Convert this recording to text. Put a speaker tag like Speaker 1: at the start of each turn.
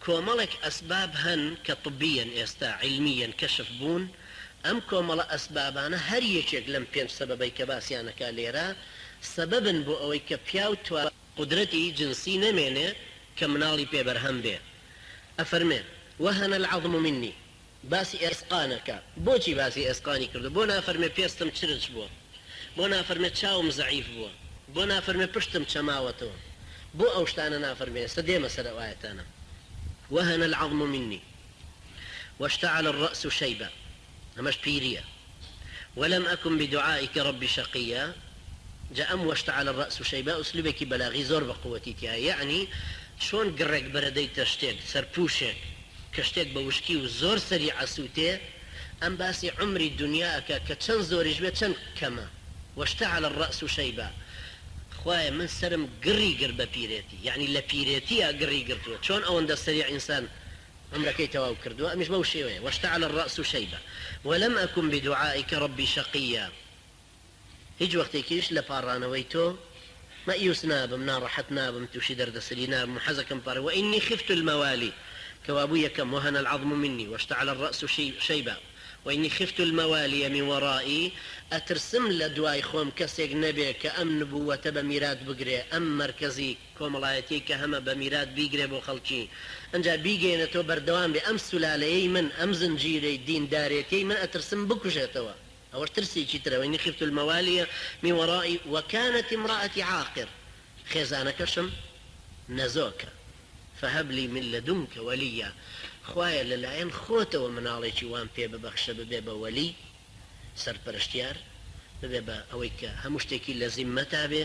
Speaker 1: کۆمەڵێک ئەسباب هەن کە طبیەن ئێستا عیلمیەن کەشف بوون، ئەم کۆمەڵە ئەسبابانە هەر یەکێک لەم پێنج سەبەبەی کە باسیان ئەکا لێرە سەبەبن بۆ ئەوەی کە پیاو توا قودرەتی جنسی نەمێنێ کە مناڵی پێ بەرهەم بێ. ئەفەرمێ، وهن العظم منی، باسی ئێسقان ئەکا، بۆچی باسی ئێسقانی کردوە؟ بۆ نافەرمێ پێستم چرچ بووە؟ بۆ نافەرمێ چاوم زەعیف بووە؟ بۆ نافەرمێ پشتم چەماوەتەوە؟ بۆ ئەو شتانە نافەرمێ؟ ئێستا دێمە سەر ئەو ئایەتانە. وهن العظم منی واشتعل الرأس شیبا، ئەمەش پیریە، ولم اکن بدعائک رب شقیا، جا ئەم واشتعل الرأس شیبا ئوسلوبێکی بەلاغی زۆر بە قوەتی تیایە، یەعنی چۆن گڕێک بەرەدەیتە شتێک، سەرپوشێک، کە شتێک بە وشکی و زۆر سەری عەسوتێ، ئەم باسی عومری دونیا ئەکا کە چەند زۆریش بێ چەند کەمە، واشتعل الرأس شیبا، خوایە من سەرم گڕی گرت بە پیرێتی، یەعنی لە پیرێتیا گڕی گرتووە، چۆن ئەوەندە سەریع ئینسان عومرەکەی تەواو کردووە، ئەمیش بەو شێوەیە، واشتعل الرأس شیبا ولم اکن بدعائک رب شقیا، هیچ وەختێکیش لە پاڕانەوەی تۆ مەئیوس نابم، ناڕەحەت نابم، تووشی دەردەسەری نابم و حەزەکەم پاڕێ، وانی خفت الموالی، کەوابوو یەکەم، وهن العظم منی واشتعل الرأس شیبا وانی خفت الموالی من ورایی، ئەترسم لە دوای خۆم کەسێک نەبێ کە ئەم نبووەتە بە میرات بگرێ، ئەم مەرکەزی کۆمەڵایەتیەی کە هەمە بە میرات بیگرێ بۆ خەڵکی، ئنجا بیگەیەنێتەوە بەردەوام بێ، ئەم سولالەیەی من، ئەم زنجیرەی دیندارێتیەی من ئەترسم بکوژێتەوە. ئەوەش ترسێکی ترە، وانی خفت الموالی من ورایی وکانت امرأتی عاقر، خێزانەکەشم نەزۆکە، فهب لی من لدنک ولیا، خوایە لەلایەن خۆتەوە مناڵێکی وام پێ ببەخشە ببێ بە وەلی، سەرپەرشتیار، ببێ بە ئەوەی کە هەموو شتێکی لە زیممەتا بێ.